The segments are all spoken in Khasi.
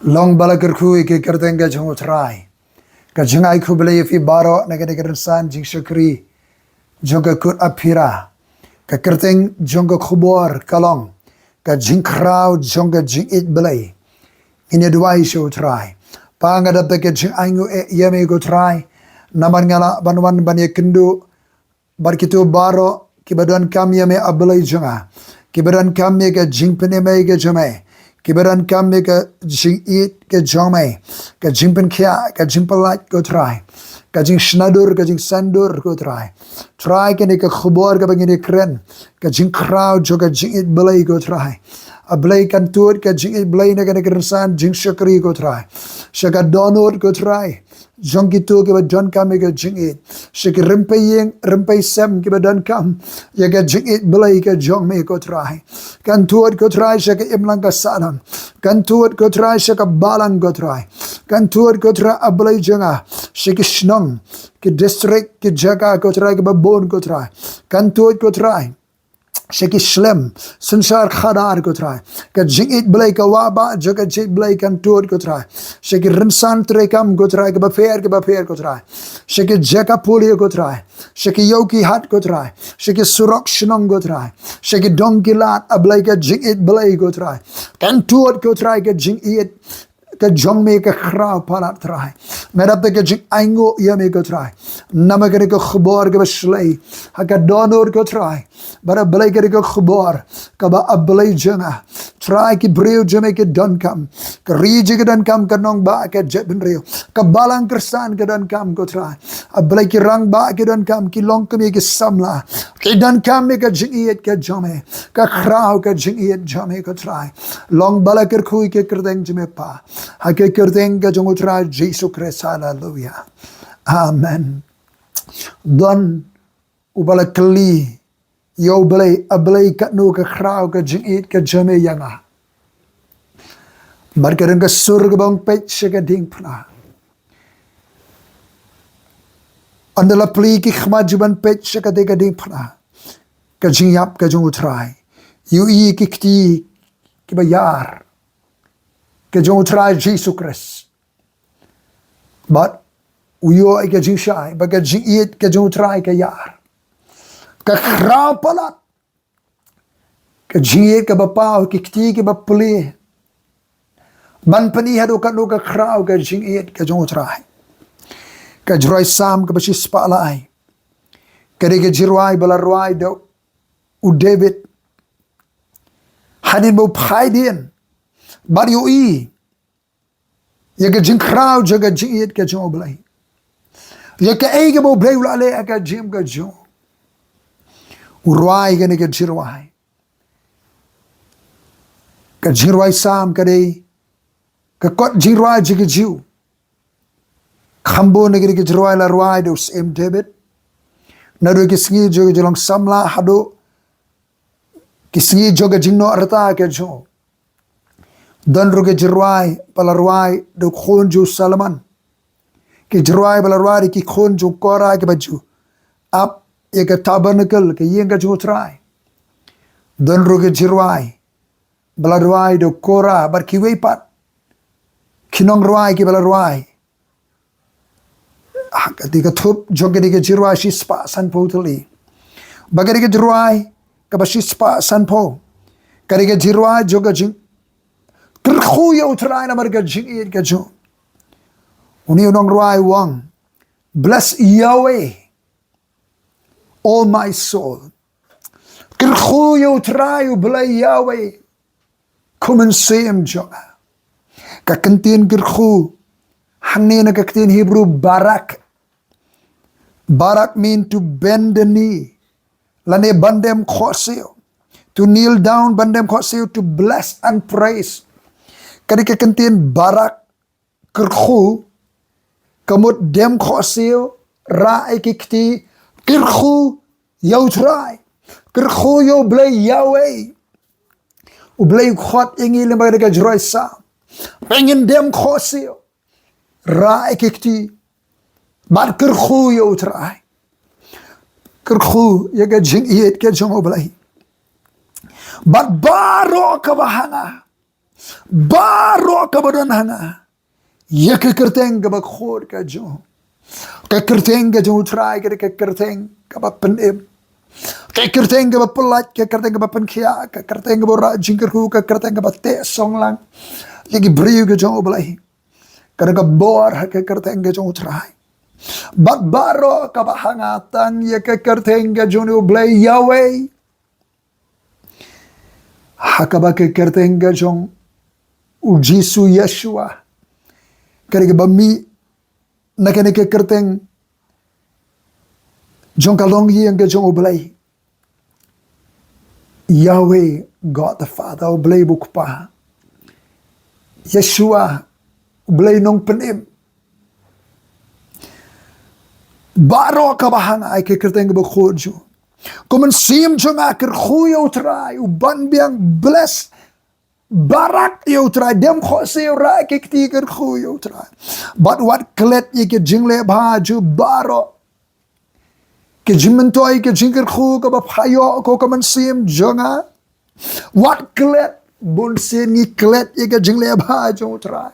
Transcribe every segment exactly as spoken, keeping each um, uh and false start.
Long ba la kyrkhu ïa ka kyrteng ka jong U Trai. Ka jingai khublei ïa phi baroh na kane ka rynsan jingshakri jong ka kut Aphira. Ka kyrteng jong ka khubor ka long ka jingkhraw jong ka jingïeit Blei. Ngin ïa duwai sha U Trai. Pa, nga dap da ka jingainguh ïa me ko Trai, namar nga lah ban wan ban ïakynduh bad kito baroh kiba donkam ïa me, A Blei jong nga, kiba donkam ïa ka jingpynim ïa ka jong me, kiba donkam ïa ka jingïeit ka jong me, ka jingpynkhiah, ka jingpyllait ko Trai, ka jingshna dur, ka jingsyndur ko Trai. Trai, kane ka khubor kaba ngin ïakren, ka jingkhraw jong ka jingïeit Blei ko Trai. A Blei, kan tuid ka jingïeit Blei na kane ka rynsan jingshakri ko Trai sha ka dohnud ko Trai jong kito kiba donkam ïa ka jingïeit, sha ki rympei ïing rympei sem kiba donkam ïa ka jingïeit Blei ka jong me ko Trai. Kan tuid ko Trai sha ka imlang ka sahlang, kan tuid ko Trai sha ka balang ko Trai, kan tuid ko Trai, A Blei jong nga, sha ki shnong, ki district, ki jaka ko Trai kiba bun ko Trai. Kan tuid ko Trai sha ki shlem synshar khadar ko Trai. Ka jingïeit Blei, ka wahbah jong ka jingïeit Blei kan tuid ko Trai sha ki rynsan treikam ko Trai kiba pher kiba pher ko Trai, sha ki jaka pule ko Trai, sha ki ïew ki hat ko Trai, sha ki surok shnong ko Trai, sha ki dong ki lad, A Blei, ka jingïeit Blei ko Trai kan tuid ko Trai, ka jingïeit ka jong me ka khraw palat Trai. Nga dap da ka jingainguh ïa me ko Trai, namar kane ka khubor kaba shlei ha ka dohnud ko Trai. Bad A Blei, kane ka khubor kaba, A Blei jong nga, Trai, ki briew jong me ki donkam, ka ri jong ki donkam, ka nongbah ka jaitbynriew, ka balang kyrsan ka donkam ko Trai. A Blei, ki rangbah ki donkam, ki longkmie ki samla ki donkam ïa ka jingïeit ka jong me, ka khraw ka jingïeit jong me ko Trai. Long ba la kyrkhu ïa ka kyrteng jong me Pa, ha ka kyrteng ka jong U Trai Jisu Khrist. Haleluya. Amen. Don uba la kylli ïa U Blei, A Blei, katno ka khraw ka jingïeit ka jong me ïa nga? Bad ka don ka sur kaba ong, peit sha ka diengphna. Ynda la plie ki khmat jong u ban peit sha katei ka diengphna, ka jingïap ka jong U Trai, ïohi ki kti kiba ïar ka jong U Trai Jisu Khrist. Bad u ïoh ïa ka jingshai ba ka jingïeit ka jong U Trai ka ïar, ka khraw palat. Ka jingïeit kaba paw, ki kti kiba plie ban pyni haduh katno ka khraw ka jingïeit ka jong U Trai. Ka jingrwai Salm kaba shispah lai, ka dei ka jingrwai ba la rwai da u David hadien ba u phai dien bad ïohi ïa ka jingkhraw jong ka jingïeit ka jong U Blei, ïa kaei kaba U Blei u la leh ha ka jingim ka jong u. U rwai kane ka jingrwai. Ka jingrwai Salm ka dei ka kot jingrwai jong ki Jiw. Kham bun na kine ki jingrwai la rwai da u Syiem David, naduh ki sngi jong ka jinglong samla haduh ki sngi jong ka jingnoh rta ka jong u. Don ruh ki jingrwai ba la rwai da u khun jong u Solomon, ki jingrwai ba la rwai da ki khun jong u Korah kiba ju ap ïa ka tabernacle, ka ïing ka jong U Trai. Don ruh ki jingrwai ba la rwai da u Korah bad kiwei pat ki nongrwai kiba la rwai ha katei ka thup jong katei ka jingrwai shispah sanphew tylli. Bad katei ka jingrwai kaba shispah sanphew, katei ka jingrwai jong ka jingkyrkhu ïa U Trai namar ka jingïeit ka jong u. Une u nongrwai u ong, "Bless Yahweh, oh my soul." Kyrkhu ïa U Trai U Blei Yahweh, ko Mynsiem jong nga. Ka kyntien kyrkhu hangne na ka ktien Hebru barak. Barak mean to bend the knee, lane ban dem khohsiew. To kneel down, ban dem khohsiew, to bless and praise. Ka dei ka kyntien barak, kyrkhu, ka mut dem khohsiew, rah ïa ki kti, kyrkhu ïa U Trai, kyrkhu ïa U Blei Yahweh. U Blei u khot ïa ngi lyngba ka jingrwai Salm ba ngin dem khohsiew, rah ïa ki kti bad kyrkhu ïa U Trai, kyrkhu ïa ka jingïeit ka jong U Blei. Bad baroh kaba ha nga, Baroh kaba don ha nga, ïa ka kyrteng kaba khuid ka jong, ka kyrteng ka jong U Trai ka dei ka kyrteng kaba pynim. Ka kyrteng kaba pyllait, ka kyrteng kaba pynkhiah, ka kyrteng kaba rah jingkyrkhu, ka kyrteng kaba teh song lang ïa ki briew ka jong U Blei. Ka dei ka bor ha ka kyrteng ka jong U Trai. Bad baroh kaba ha nga, tang ïa ka kyrteng ka jong U Blei Yahweh, ha kaba ka kyrteng ka jong U Jisu Yeshua ka dei kaba mih na kane ka kyrteng jong ka longïing ka jong U Blei. Yahweh, God the Father, U Blei ba u Kpa. Yeshua, U Blei Nongpynim. Baroh kaba ha nga, ïa ka kyrteng kaba khuid jong. Ko mynsiem jong nga, kyrkhu ïa U Trai, u ban biang, bless, barak ïa U Trai, dem khohsiew, rah ki kti, kyrkhu ïa U Trai. Bad wat klet ïa ka jingleh bha jong baroh. Ka jingmyntoi, ka jingkyrkhu kaba pha ïoh, ko ka mynsiem jong nga, wat klet. Bunsien ngi klet ïa ka jingleh bha jong U Trai.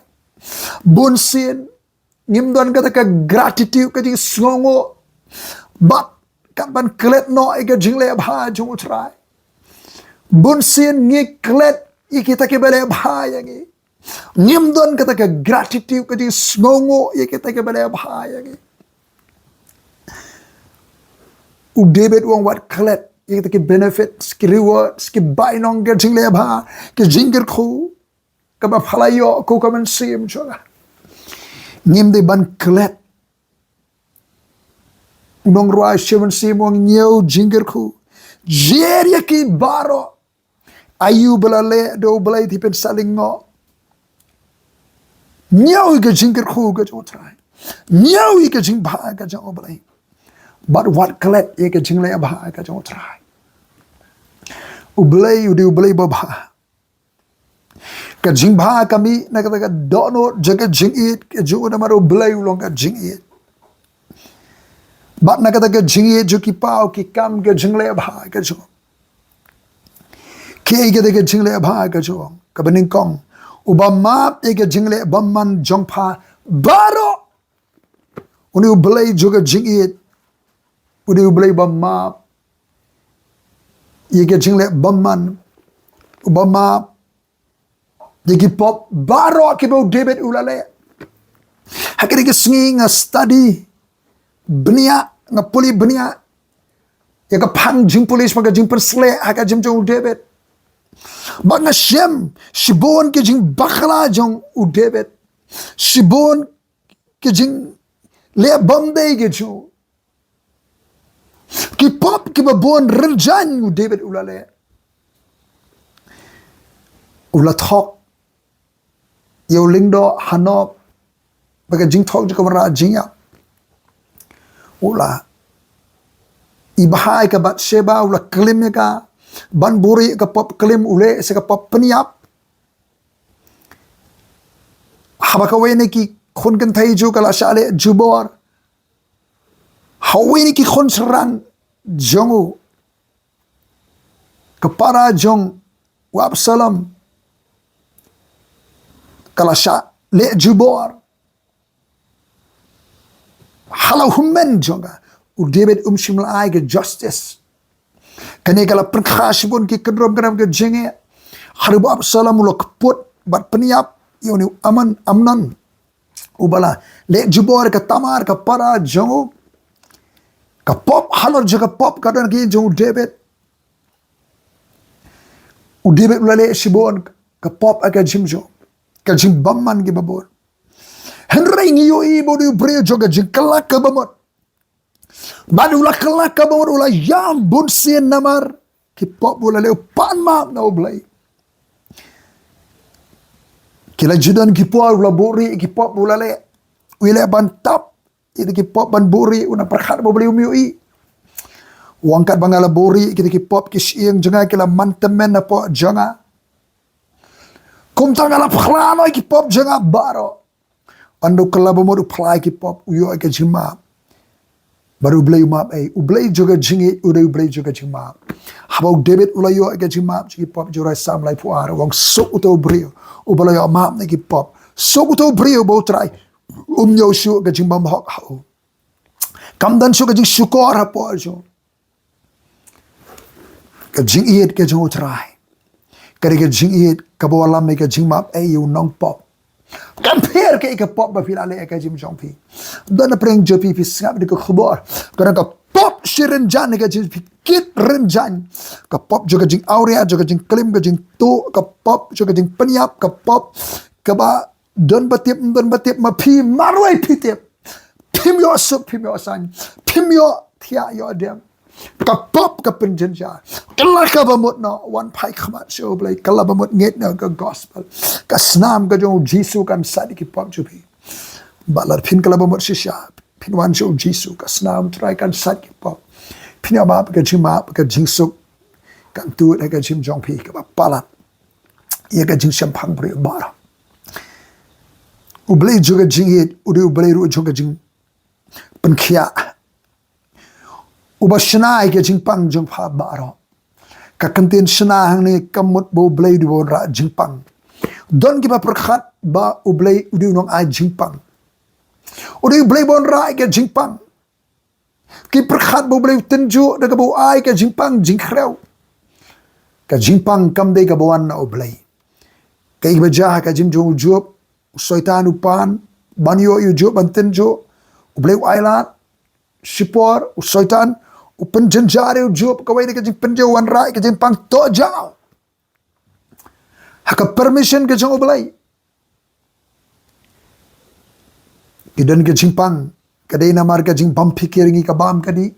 Bunsien ngim don kata ka gratitude, ka jingsngewnguh bad ka ban klet noh ïa ka jingleh bha jong U Trai. Bunsien ngi klet ïa kita kiba leh bha ïa ngi. Ngim don kata ka gratitude, ka jingsngewnguh ïa kita kiba leh bha ïa ngi. U David u ong wat klet ïa kita ki benefits, ki rewards, ki bainong, ka jingleh bha, ka jingkyrkhu kaba pha la ïoh, ko ka mynsiem jong nga. Ngim dei ban klet. U nongrwai shi mynsiem u ong ñiew jingkyrkhu. Jer ïa ki baroh. Aïu ba la leh da U Blei, te pynsahnlyngngoh. Ñiew ïa ka jingkyrkhu ka jong U Trai. Ñiew ïa ka jingbha ka jong U Blei. Bad wat klet ïa ka jingleh bha ka jong U Trai. U Blei u dei U Blei babha. Ka jingbha ka mih na kata ka dohnud jong ka jingïeit ka jong u, namar U Blei u long ka jingïeit. Bad na kata ka jingïeit jong ki paw, ki kam ka jingleh bha ka jong. Kiei kata ka jingleh bha ka jong? Kaba nyngkong, uba map ïa ka jingleh bymman jong pha baroh. Une U Blei jong ka jingïeit u dei U Blei ba map ïa ka jingleh bymman, uba map ïa ki pop baroh kiba u David u la leh. Ha kane ka sngi nga study bniah, nga pule bniah ïa ka phang jingpule, shwa ka jingpynsleh ha ka jingim jong u David. Bad nga shem shibun ki jingbakla jong u David, shibun ki jingleh bymdei ki jong u. Ki pop kiba bun rynjang u David u la leh. U la thok ïa u lyngdoh ha Nob bad ka jingthok jong ka wanrah jingïap. U la ibhai ka Bathsheba, u la klim ïa ka ban buhrieh, ka pop klim, u leh sa ka pop pynïap. Haba kawei na ki khun kynthei jong u ka la shah leh jubor ha uwei na ki khun shynrang jong u, ka para jong u Absalom, ka la shah leh jubor ha la u hynmen jong ka. U David um shym la ai ka justice. Kane ka la pynkha shibun ki kynrum kynrum ka jingeh. Haduh ba u Absalom u la kput bad pynïap ïa une u Amnon, Amnon, uba la leh jubor ïa ka Tamar, ka para jong u. Ka pop halor jong ka pop ka don ha ka ïing jong u David. U David u la leh shibun ka pop ha ka jingim jong u, ka jingbymman kiba bun. Hynrei ngi ïohi ba u dei u briew jong ka jingkylla kaba mut. Bad u la kylla kaba mut, u la ïam bunsien namar ki pop ba u la leh, u pan map na U Blei. Ki la ju don ki por u la buhrieh ïa ki pop ba u la leh. U ïaleh ban tap ïa kita ki pop ban buhrieh, u nang pyrkhat ba U Blei um ïohi. U ong katba nga la buhrieh ïa kita ki pop, ki shyieng jong nga ki la man tymmen hapoh jong nga. Kumta nga la phla noh ïa ki pop jong nga baroh. Ynda u kylla ba mut, u phla ïa ki pop, u ïoh ïa ka jingmap. Bad U Blei u map ei? U Blei jong ka jingïeit u dei U Blei jong ka jingmap. Haba u David u la ïoh ïa ka jingmap jong ki pop, jong u Trai Salm laiphew ar, u ong suk uto u briew uba la ïoh map na ki pop. Suk uto u briew ba u Trai um ñiew shuh ka jingbymhok ha u. Kam don shuh ka jingshukor hapoh jong u. Ka jingïeit ka jong u Trai ka dei ka jingïeit kaba wallam ïa ka jingmap ïa u nongpop. Kam pher kaei ka pop ba phi la leh ïa ka jingim jong phi. Don na pdeng jong phi, phi sngap ïa ka khubor, ka don ka pop shi rynjang ïa ka jingim, phi kit rynjang. Ka pop jong ka jingawria, jong ka jingklim, ka jingtuh, ka pop jong ka jingpynïap, ka pop kaba don ba tip, don ba tip, ma phi marwei phi tip. Phim ïoh suk, phim ïoh saiñ, phim ïoh thiah ïoh dem. Ka pop ka pynjynjar. Kylla kaba mut noh, wan phai khmat sha u Blei. Kylla ba mut ngeit noh ka gospel. Ka snam ka jong u Jisu kan sait ïa ki pop jong phi. Bad lada phin kylla ba mut shisha, phin wan sha u Jisu, ka snam Trai kan sait ïa ki pop. Phin ïoh map ka jingmap, ka jingsuk kan tuid ha ka jingim jong phi kaba palat ïa ka jingshemphang briew baroh. U Blei jong ka jingïeit u dei u Blei ruh jong ka jingpynkhiah, uba shna ïa ka jingpang jong pha baroh. Ka kyntien shna hangne kam mut ba u Blei u dei uba wanrah jingpang. Don kiba pyrkhat ba u Blei u dei u nongai jingpang. U dei u Blei uba wanrah ïa ka jingpang. Ki pyrkhat ba u Blei u tynjuh da kaba u ai ka jingpang jingkhrew. Ka jingpang kam dei kaba wan na u Blei. Kaei kaba jia ha ka jingim jong u Job, u Soitan u pan ban ïoh ïa u Job ban tynjuh. U Blei u ailad, shipor u Soitan u pynjynjar ïa u Job, kawei na ka jingpynjuh wanrah ïa ka jingpang, to jaw ha ka permission ka jong u Blei. Ki don ka jingpang ka dei namar ka jingbym pyrkhat ïa ngi ka bam ka dih.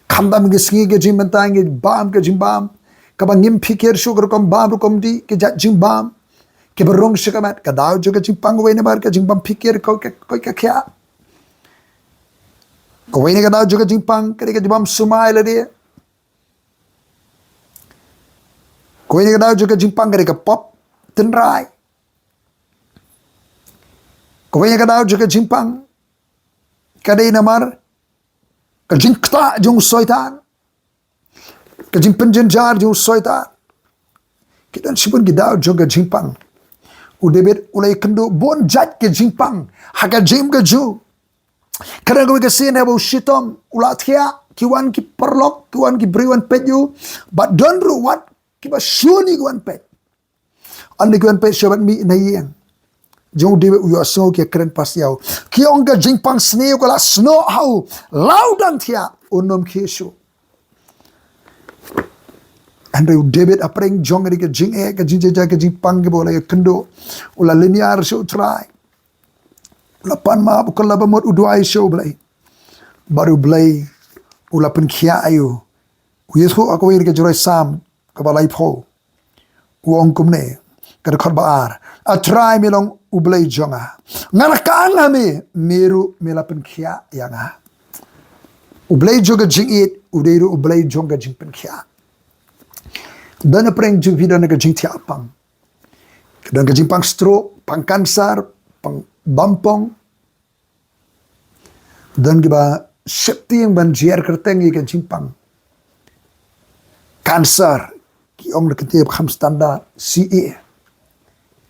Khamtam ka sngi ka jingmynta ngi bam ka jingbam kaba ngim pyrkhat shuh, ka rukom bam rukom dih, ka jait jingbam kiba rung sha ka met. Ka daw jong ka jingpang kawei namar ka jingbym pyrkhat, ka, ka, ka, ka khiah. Kawei na ka daw jong ka jingpang ka dei ka jingbym sumar lade. Kawei na ka daw jong ka jingpang ka dei ka pop tynrai. Kawei na ka daw jong ka jingpang ka dei namar ka jingktah jong u Soitan, ka jingpynjynjar jong u Soitan. Ki don shibun ki daw jong ka jingpang. U David u la ïakynduh bun jait ka jingpang ha ka jingim ka jong u. Ka don kawei ka sien haba u shitom u la thiah, ki wan ki paralok, ki wan ki briew wan peit ïa u. Bad don ruh wat kiba shun ïa u ki wan peit. Ynda ki wan peit sha bad mih na ïing jong u David, u ïohsngew ki ïakren pasia ïa u. Ki ong ka jingpang sniew ka la snoh ha u, la u dang thiah un ym khie shuh. Hynrei u David hapdeng jong ka jingeh, ka jingjynjar, ka jingpang kaba u la ïakynduh, u la lynñiar sha u Trai. U la pan map, u kylla ba mut, u duwai sha u Blei. Bad u Blei u la pynkhiah ïa u. U ïathuh ha kawei ka jingduwai Salm kaba laiphew, u ong kumne, ka dkhot ba ar: A Trai, me long u Blei jong nga, nga la kang ha me, me ruh me la pynkhiah ïa nga. U Blei jong ka jingïeit u dei ruh u Blei jong ka jingpynkhiah. Don hapdeng jong phi don ka jingthiah pang. Don ka jingpang stroke, pang kansar, pang bampong. Don kiba sheptieng ban jer kyrteng ïa ka jingpang kansar, ki ong da ka ktien ba kham standard, C A.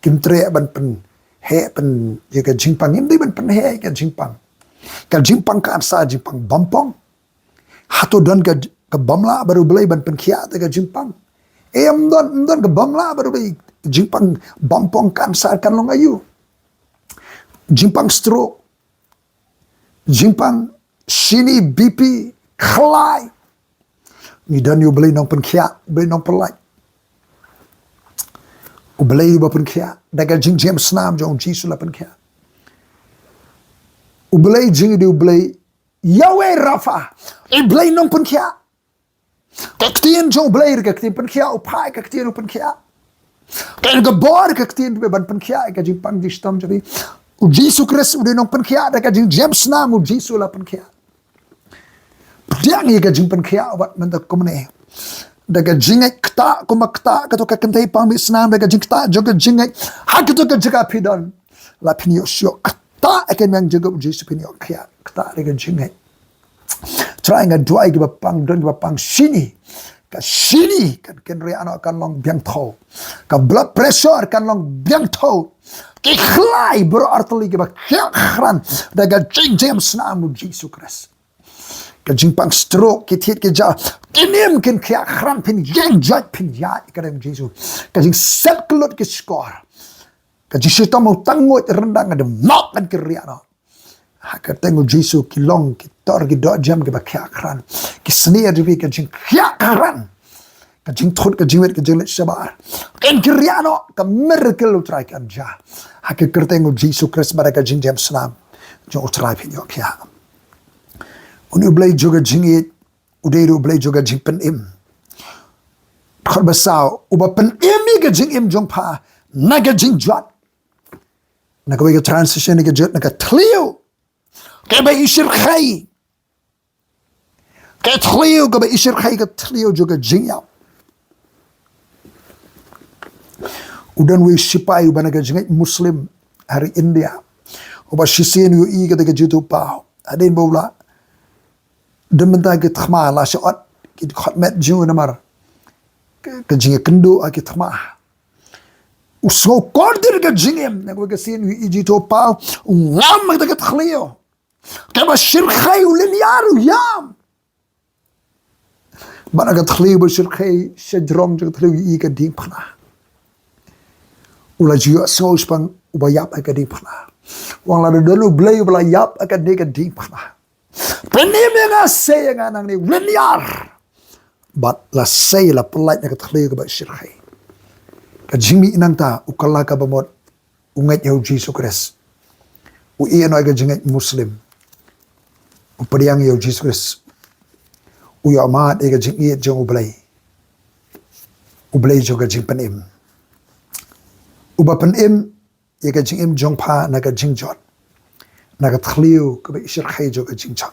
Kim treh ban pynheh pyn ïa ka jingpang, ngim dei ban pynheh ïa ka jingpang. Ka jingpang kansar, jingpang bampong. Hato don ka, ka bym lah bad u Blei ban pynkhiah ïa ka jingpang? Em, ym don, ym don ka bym lah bad u Blei. Jingpang bampong kansar kan long aïu? Jingpang stroke, jingpang shini, B P, khlai. Ngi don ïa u Blei nongpynkhiah, u Blei nongpynlait. U Blei uba pynkhiah, da ka jingjemsnam jong u Jisu la pynkhiah. U Blei jong ngi u dei u Blei Yahweh Rapha, u Blei nongpynkhiah. Ka ktien jong u Blei ka ktien pynkhiah, u phah ka ktien u pynkhiah. Ka ong ka bor ka ktien ban pynkhiah ka jingpang jingshitom jong phi. U Jisu Khrist u dei nongpynkhiah, da ka jingjemsnam u Jisu la pynkhiah. Pdiang ïa ka jingpynkhiah wat mynta kumne. Da ka jingngeit ktah, kumba ktah kato ka kynthei pang mih snam, da ka jingktah jong ka jingngeit. Ha kato ka jaka phi don, la phin ïoh shuh ktah ïa ka miang jong u Jisu, phin ïoh khiah ktah da ka jingngeit. Trai, nga duwai kiba pang, don kiba pang shini, Ka shini kan kynriah noh, kan long biang thew. Ka blood pressure kan long biang thew. Ki khlai baroh artylli kiba khiah krat da ka jingjem snam u Jisu Khrist. Ka jingpang stroke, ki thied ki ja, ki nym kin khiah krat, phin ïeng jait, phin ïaid ïa ka daw Jisu. Ka jingset kyllut ki shkor. Ka jingshitom u tang nguid ryndang, ka dum nok kan kynriah noh. Ha ka kyrteng u Jisu ki long, ki tor, ki dohjem kiba khiah krat. Ki snier ïa phi ka jingkhiah krat. Ka jingthut, ka jingwit, ka jingleit shabar. Kan kynriah noh, ka miracle u Trai kan jia. Ha ka kyrteng u Jisu Khrist bad ka jingjem snam jong u Trai phin ïoh khiah. Une u Blei jong ka jingïeit, u dei ruh u Blei jong ka jingpynim. Dkhot ba saw, uba pynim ïa ka jingim jong pha na ka jingjot. Na kawei ka translation ka jot na ka thliew kaba ishyrkhei. Ka thliew kaba ishyrkhei, ka thliew jong ka jingïap. U don uwei u sipai uba na ka jingngeit Muslim ha ri India, uba shisien u ïohi kata ka jingithuhpaw. Hadien ba u la don bynta ki thma, la shu ot ki khot met jong u namar ka, ka jingïakynduh ha ki thma. U sngewkordit ka jingim, na kawei ka sien u ïohi jingithuhpaw, u ngam ha kata ka thliew kaba shyrkhei, u lynñiar, u ïam. Bad na ka thliew ba shyrkhei, shajrong jong ka thliew u ïohi ka diengphna. U la ju ïohsngew shaphang uba ïap ha ka diengphna. Wat la don u Blei uba la ïap ha kane ka diengphna. Pynim ïa nga, sei ïa nga nangne, u lynñiar. Bad la sei, la pyllait na ka thliew kaba shyrkhei. Ka jingmih nangta, u kylla kaba mut, u ngeit ïa u Jisu Khrist. U ïehnoh ïa ka jingngeit Muslim. U pdiang ïa u Jisu Khrist. U ïohmad ïa ka jingïeit jong u Blei. U Blei jong ka jingpynim. Uba pynim ïa ka jingim jong pha na ka jingjot, na ka thliew kaba ishyrkhei jong ka jingjot.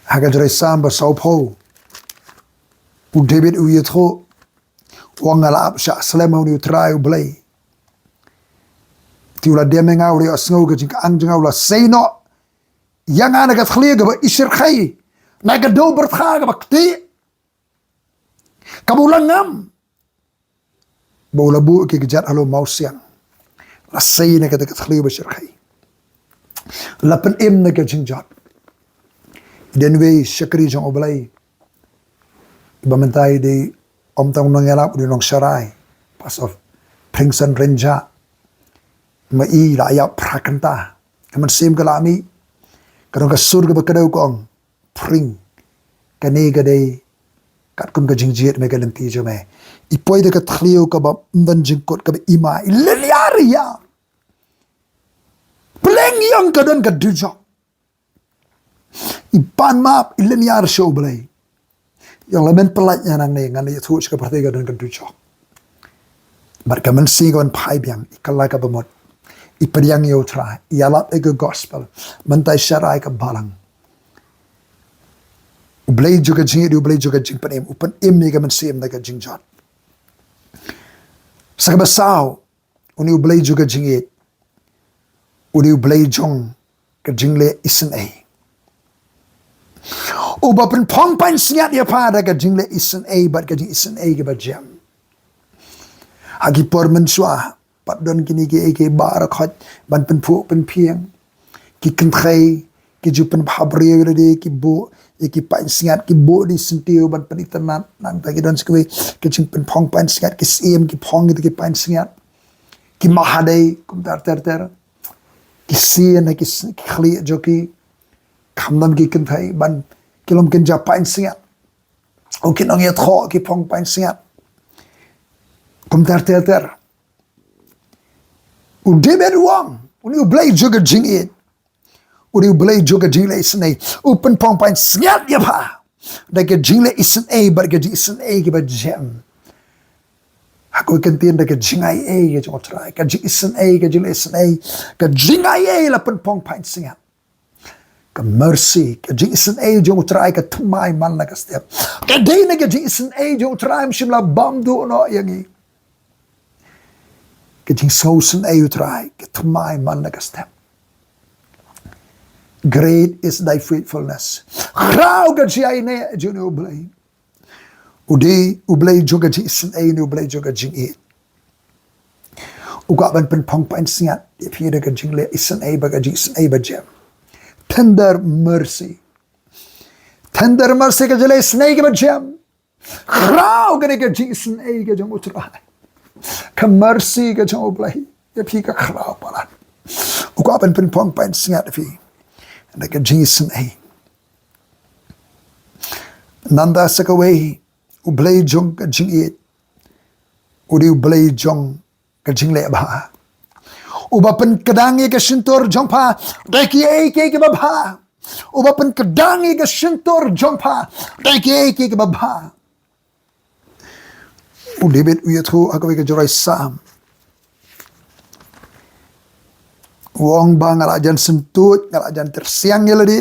Ha ka jingïasam ba sawphew, u David u ïathuh, u ong, nga la ap shah slem ha une u Trai u Blei. Te u la dem ïa nga, u la ïohsngew ka jingkyrshan jong nga, u la sei noh ïa nga na ka thliew kaba ishyrkhei, na ka dew byrtha kaba ktieh, kaba u la ngam. Ba u la buh ki kjat halor mawsiang. La sei na kata ka thliew ba shyrkhei. La pynim na ka jingjot. Don uwei u shakri jong u Blei, ba mynta i dei, ym tang u nongïalap, u dei u nongsharai. Pastor Phringson Rynjah. Ma i la ïap phra kynta. Ka mynsiem ka la mih. Ka don ka sur kaba kdew, ka ong, Phring, kane ka dei katkum ka jingjied me ha ka lynti jong me. I poi da ka thliew kaba ym don jingkut, kaba ima, i lynñiar ïa. Pleng ïong ka don ka dujok. I pan map, i lynñiar sha u Blei. Ïong, lada men pyllait ïa nga nangne, ngan ïathuh sha ka pyrthei ka don ka dujok. Bad ka mynsiem ka wan phai biang, i kylla kaba mut. I pdiang ïa u Trai, i ïalap ïa ka gospel. Mynta i sharai ka balang. U Blei jong ka jingïeit, u Blei jong ka jingpynim, u pynim ïa ka mynsiem na ka jingjot. Sa kaba saw, une u Blei jong ka jingïeit, u dei u Blei jong ka jingleh isynei. Uba pynphong pansngiat ïa pha da ka jingleh isynei bad ka jingisynei kaba jem. Ha ki por mynshuwa, pat don kine kiei kiei baroh khoit ban pynphuh pynphieng. Ki kynthei ki ju pynbha briew ïa lade, ki buh ïa ki pansngiat, ki buh da i syntiew ban pynitynnad. Nangta ki don sa kawei ka jingpynphong pansngiat, ki syiem ki phong ïa ki pansngiat. Ki mahadei, kumta ter ter ter. Ki sien ha ki s-, ki khlieh jong ki. Khamtam ki kynthei ban, ki lum kynja pansngiat. U ki nongïathoh ki phong pansngiat. Kumta ter ter ter. U David u ong, une u Blei jong ka jingïeit, u dei u Blei jong ka jingleh isynei. U pynphong pansngiat ïa pha da ka jingleh isynei bad ka jingisynei kaba jem. Ha kawei ka ktien, da ka jingaiei ka jong u Trai, ka jingisynei, ka jingleh isynei, ka jingaiei la pynphong pansngiat. Ka mercy, ka jingisynei jong u Trai ka thymmai man la ka step. Ka dei na ka jingisynei jong u Trai, ym shym la bam duh noh ïa ngi. Ka jingsngew isynei u Trai ka thymmai man la ka step. Great is thy faithfulness. Khraw ka jingaiei jong u Blei. U dei U Blei jong ka jingisynei, u dei U Blei jong ka jingïeit. U kwah ban pynphong pansngiat ïa phi da ka jingleh isynei bad ka jingisynei bajem. Tender mercy. Tender mercy, ka jingleh isynei bajem. Khraw kane ka jingisynei ka jong U Trai. Ka mercy ka jong U Blei ïa phi ka khraw palat. U kwah ban pynphong pansngiat ïa phi da ka jingisynei. Nangta sa kawei, U Blei jong ka jingïeit u dei U Blei jong ka jingleh bha. Uba pynkdang ïa ka shyntur jong pha da kiei kiei kiba bha. Uba pynkdang ïa ka shyntur jong pha da kiei kiei kiba bha. U David u ïathuh ha kawei ka jingrwai Salm, u ong ba nga la jan syntuid, nga la jan tyrsiang ïa lade.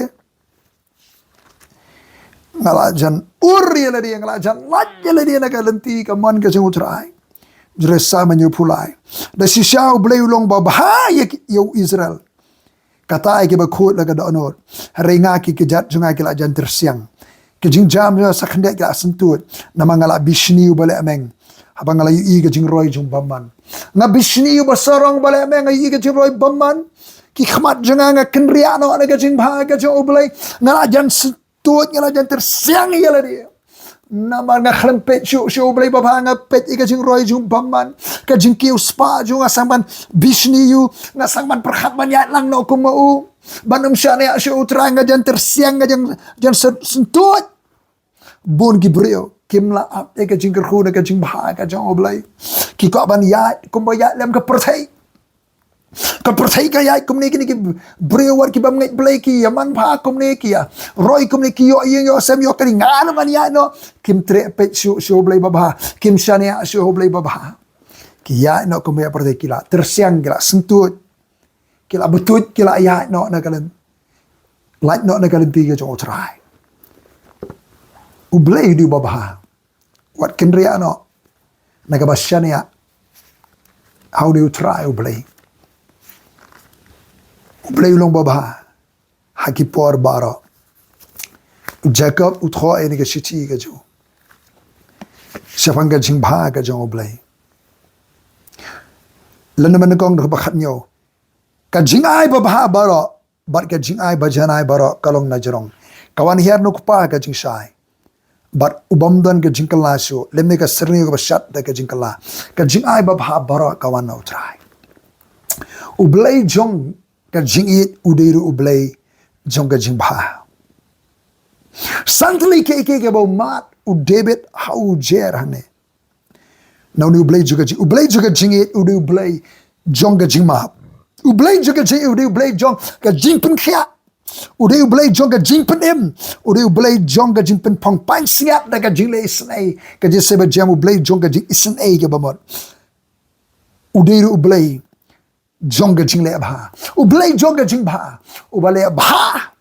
Nga la jan ur ïa lade, nga la jan lait ïa lade na ka lynti kamon ka jong U Trai. Jingrwai Salm hynñiewphew lai. Da shisha U Blei u long babha ïa ki, ïa u Israel. Kata ïa kiba khuid la ka dohnud. Hynrei nga, ki kjat jong nga ki la jan tyrsiang. Ki jingjam jong nga sa khyndiat ki la syntuid. Namar nga la bishni ïa u balehmeng. Haba nga la ïohi ka jingroi jong u bymman. Nga bishni ïa uba sarong balehmeng, nga ïohi ka jingroi bymman. Ki khmat jong nga, nga kynriah noh na ka jingbha ka jong U Blei. Nga la jan syntuid, nga la jan tyrsiang ïa lade. Namar nga khlem peit shuh sha U Blei babha, nga peit ïa ka jingroi jong u bymman. Ka jingkiew spah jong nga, nga sdang ban bishni ïa u, nga sdang ban pyrkhat ban ïaid lang noh kum ma u. Ban ym shaniah sha U Trai, nga jan tyrsiang, nga jan, jan syn-, syntuid. Bun ki briew kim lah ap ïa ka jingkyrkhu na ka jingbha ka jong U Blei. Ki kwah ban ïaid kumba ïaid lem ka pyrthei. Ka pyrthei ka ïaid kumne, kine ki briew wat ki bym ngeit Blei ki ïa manbha kumne, ki ïa roi kumne, ki ïoh ïing ïoh sem, ïoh kane, nga ruh ngan ïaid noh. Kim treh peit shuh sha U Blei babha, kim shaniah sha U Blei babha. Ki ïaid noh kumba ïa pyrthei, ki la tyrsiang, ki la syntuid. Ki la btuid, ki la ïaid noh na ka lyn-, lait noh na ka lynti ka jong U Trai. U Blei u dei uba bha. Wat kynriah noh na kaba shaniah ha une U Trai U Blei. U Blei u long babha ha ki por baroh. U Jakob u thoh ïa kane ka shithi ka jong u shaphang ka jingbha ka jong U Blei. Lane mynnyngkong dkhot ba khathynñiew. Ka jingai babha baroh bad ka jingai bajanai baroh ka long na jrong. Ka wan hiar na U Kpa ka jingshai. Bad u bym don ka jingkylla shuh, lymne ka syrngiew kaba shad da ka jingkylla. Ka jingai babha baroh ka wan na U Trai. U Blei jong ka jingïeit u dei ruh U Blei jong ka jingbha. San tylli kiei kiei kiba u mad u David ha u jer hangne. Na une U Blei jong ka jing, U Blei jong ka jingïeit u dei U Blei jong ka jingmap. U Blei jong ka jingïeit u dei U Blei jong ka jingpynkhiah. U dei U Blei jong ka jingpynim. U dei U Blei jong ka jingpynphong pansngiat da ka jingleh isynei. Ka jingïaseng bajem, U Blei jong ka jingisynei kaba mut. U dei ruh U Blei jong ka jingleh bha. U Blei jong ka jingbha. Uba leh bha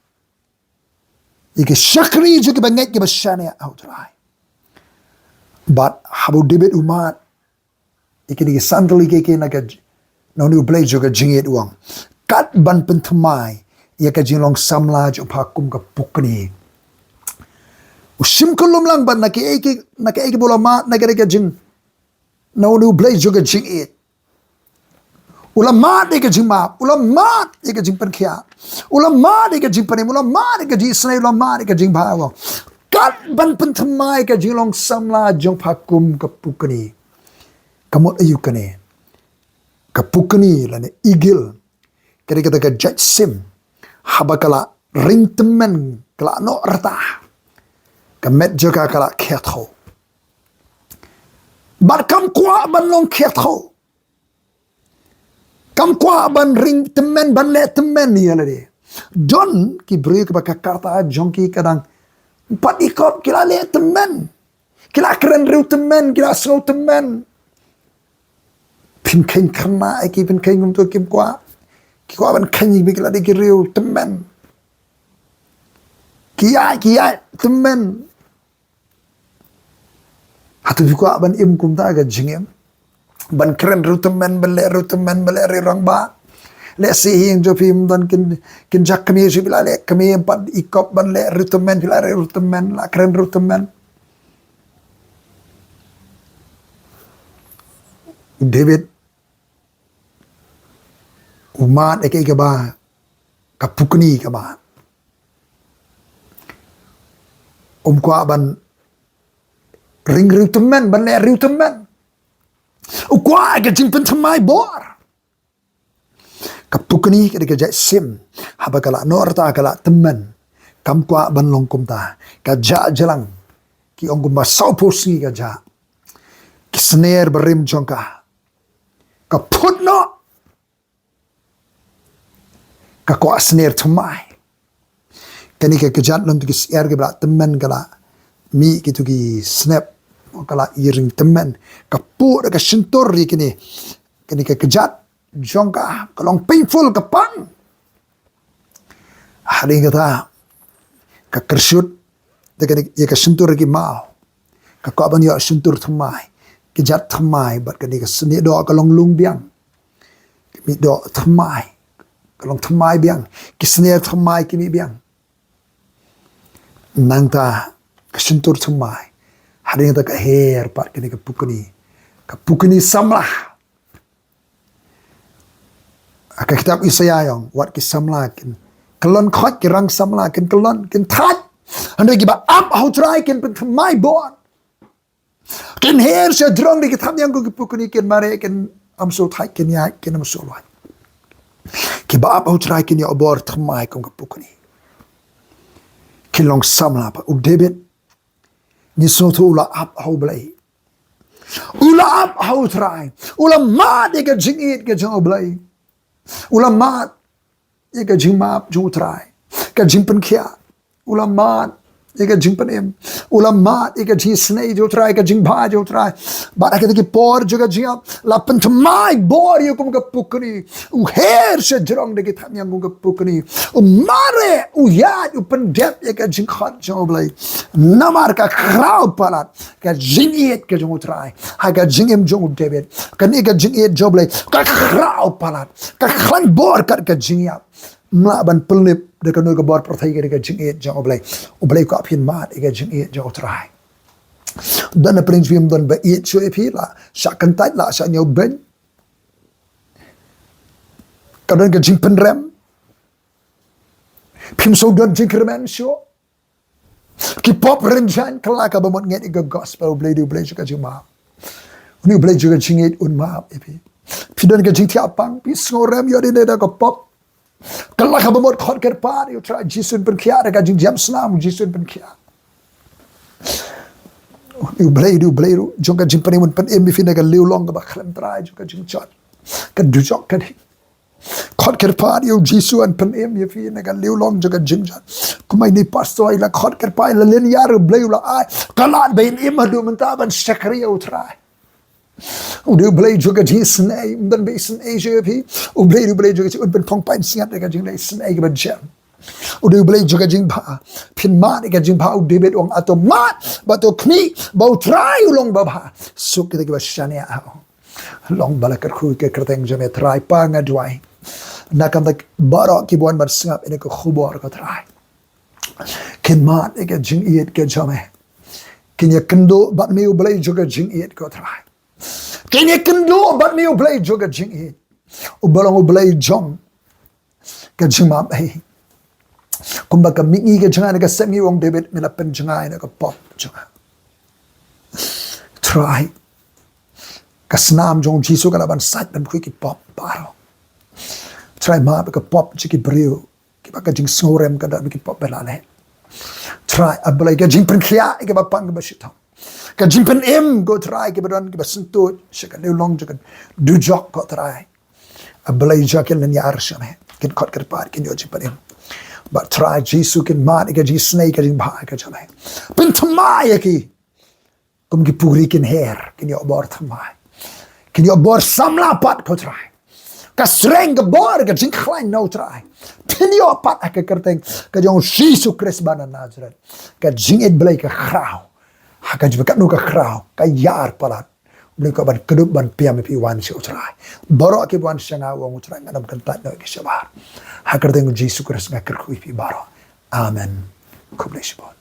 ïa ki shakri jong ki bangeit kiba shaniah ha U Trai. Bad haba u David u mad ïa kine ki san tylli kiei kiei na ka j-, na une U Blei jong ka jingïeit u ong, kat ban pynthymmai ïa ka jinglong samla jong pha kum ka pukni. U shim kyllum lang bad na kiei kiei, na kiei kiei ba u la mad na ka, na ka jing, na une U Blei jong ka jingïeit. U la mad ïa ka jingmap, u la mad ïa ka jingpynkhiah, u la mad ïa ka jingpynim, u la mad ïa ka jingisynei, u la mad ïa ka jingbha. Kat ban pynthymmai ka jinglong samla jong pha kum ka pukni. Ka mut aïu kane? Ka pukni lane eagle, ka dei kata ka jait sim, haba ka la ring tymmen, ka la noh rta, ka met jong ka ka la khia thew. Bad kam kwah ban long khia thew. Kam kwah ban ring tymmen, ban leh tymmen ïa lade. Don ki briew kiba ka karta jong ki ka dang pat ikop, ki la leh tymmen. Ki la kren riew tymmen, ki la sngew tymmen. Phin kheiñ khynnah ïa ki, phin kheiñ kumto kim kwah. Ki kwah ban kheiñ ïa ki, ki la dei ki riew tymmen. Ki ïaid, ki ïaid tymmen. Hato phi kwah ban im kumta ka jingim? Ban kren riew tymmen, ban leh riew tymmen, ban leh riew rangbah. Lehse ha ïing jong phi ym don kin, kin jak kmie, shu phi la leh kmie, pat ikop ban leh riew tymmen, phi la leh riew tymmen, la kren riew tymmen. U David u mad ïa kaei kaba ka pukni ka mad. Um kwah ban ring riewtymmen, ban leh riewtymmen. U kwah ïa ka jingpynthymmai bor. Ka pukni ka dei ka jait sim, haba ka la noh rta ka la tymmen. Kam kwah ban long kumta. Ka jah jlang, ki ong kumba sawphew sngi ka jah. Ki sner barim jong ka ka phut noh. Ka kwah sner thymmai. Kane ka kjat lem tu ki sner kiba la tymmen ka la mih, kitu ki snep ka la ïaring tymmen. Ka puh da ka shyntur ïa kine, kane ka kjat jong ka, ka long painful, ka pang. Hadien kata ka kyrshut da kane ïa ka shyntur ki maw. Ka kwah ban ïoh shyntur thymmai, kjat thymmai, bad kane ka snieh doh ka long lung biang. Ki mih doh thymmai, ka long thymmai biang. Ki sner thymmai ki mih biang. Nangta ka shyntur thymmai. Hadien kata ka her pat kane ka pukni, ka pukni samla. Ha ka kitab Isaïah ong, wat ki samla kin kyllon khoit, ki rang samla kin kyllon, kin thait. Hynrei kiba ap ha U Trai kin pynthymmai bor. Kin her sha jrong da ki thapniang kum ki pukni, kin mareh, kin ym sngewthait, kin ïaid, kin ym sngewlwait. Kiba ap ha U Trai kin ïoh bor thymmai kum ka pukni. Kin long samla pat. U David, ngi sngewthuh u la ap ha U Blei. U la ap ha U Trai. U la mad ïa ka jingïeit ka jong U Blei. U la mad ïa ka jingmap jong U Trai, ka jingpynkhiah. U la mad ïa ka jingpynim. U la mad ïa ka jingisynei jong U Trai, ka jingbha jong U Trai. Bad ha kita ki por jong ka jingïap, la pynthymmai bor ïa u kum ka pukni. U her sha jrong da ki thapniang kum ka pukni. U mareh, u ïaid, u pyndep ïa ka jingkhot jong U Blei. Namar ka khraw palat ka jingïeit ka jong U Trai ha ka jingim jong u David. Kane ka jingïeit jong U Blei ka khraw palat, ka khlaiñ bor kat ka jingïap. Ym lah ban pynlip da kano ka bor pyrthei, ka dei ka jingïeit jong U Blei. U Blei u kwah phin mad ïa ka jingïeit jong U Trai. Don na pyrshah phim don ba ïeit shuh ïa phi, la shah kyntait, la shah ñiewbeiñ. Ka don ka jingpynrem. Phim shu don jingkyrmen shuh. Ki pop rynsan, kylla ka ba mut ngeit ïa ka gospel, U Blei u dei U Blei jong ka jingmap. U dei U Blei jong ka jingïeit, un map ïa phi. Phi don ka jingthiah pang, phi sngewrem ïa u dei da ka pop. Kylla ka ba mut khot kyrpad ïa U Trai Jisu, un pynkhiah da ka jingjam snam, Jisu un pynkhiah. U dei U Blei, u dei U Blei ruh jong ka jingpynim, un pynim ïa phi na ka liang long kaba khlem trai jong ka jingjot, ka dujok ka ding. Khot kyrpad ïa U Jisu un pynim ïa phi na ka liang long jong ka jingjot. Kumba ine i pastor i la khot kyrpad, la lynñiar, U Blei u la ai ka lad ba in im haduh mynta ban shakri ïa U Trai. U dei U Blei jong ka jingisynei, ym don ba isynei shuh ïa phi. U Blei, U Blei jong ka jing, un pynphong pansngiat da ka jingleh isynei kaba jem. U dei U Blei jong ka jingbha. Phin mad ïa ka jingbha, u David u ong, hato mad bad hato khmih ba U Trai u long ba bha. Suk kita kiba shaniah ha u. Long ba la kyrkhu ïa ka kyrteng jong me Trai. Pa, nga duwai na ka bynta baroh kiba wan ban sngap ïa ka khubor, ko Trai, kin mad ïa ka jingïeit ka jong me. Kin ïakynduh bad me, U Blei jong ka jingïeit, ko Trai. Kin ïakynduh bad me, U Blei jong ka jingïeit, uba long U Blei jong ka jingmap ei. Kumba ka mihngi ka jong nga na ka sepngi, u ong David, me la pynjngai na ka pop jong nga. Trai, ka snam jong U Jisu ka lah ban sait ban khuid ki pop baroh. Trai, map ïa ka pop jong ki briew kiba ka jingsngewrem ka don, ki pop ba la leh. Trai, A Blei, ka jingpynkhiah ïa kiba pang, kiba shitom, ka jingpynim, ko Trai, kiba don, kiba syntuid sha ka liang long jong ka dujok, ko Trai. A Blei, kin lynñiar sha me, kin khot kyrpad, kin ïoh jingpynim. Bad Trai Jisu, kin mad ïa ka jingisynei, ka jingbha ka jong me. Pynthymmai ïa ki kum ki pukri, kin her, kin ïoh bor thymmai, kin ïoh bor samla pat, ko Trai. Ka syreng, ka bor, ka jingkhlaiñ na U Trai, phin ïoh pat ha ka kyrteng ka jong U Jisu Khrist ba na Nasareth. Ka jingïeit Blei ka khraw. Ha ka jingpynkynmaw ka khraw, ka ïar palat. Blei, ka ban kdup ban pynïap ïa phi, wan sha U Trai. Baroh kiba wan sha nga, u ong U Trai, ngan ym kyntait noh ïa ki shabar. Ha ka kyrteng U Jisu Khrist nga kyrkhu ïa phi baroh. Amen. Khublei shibun.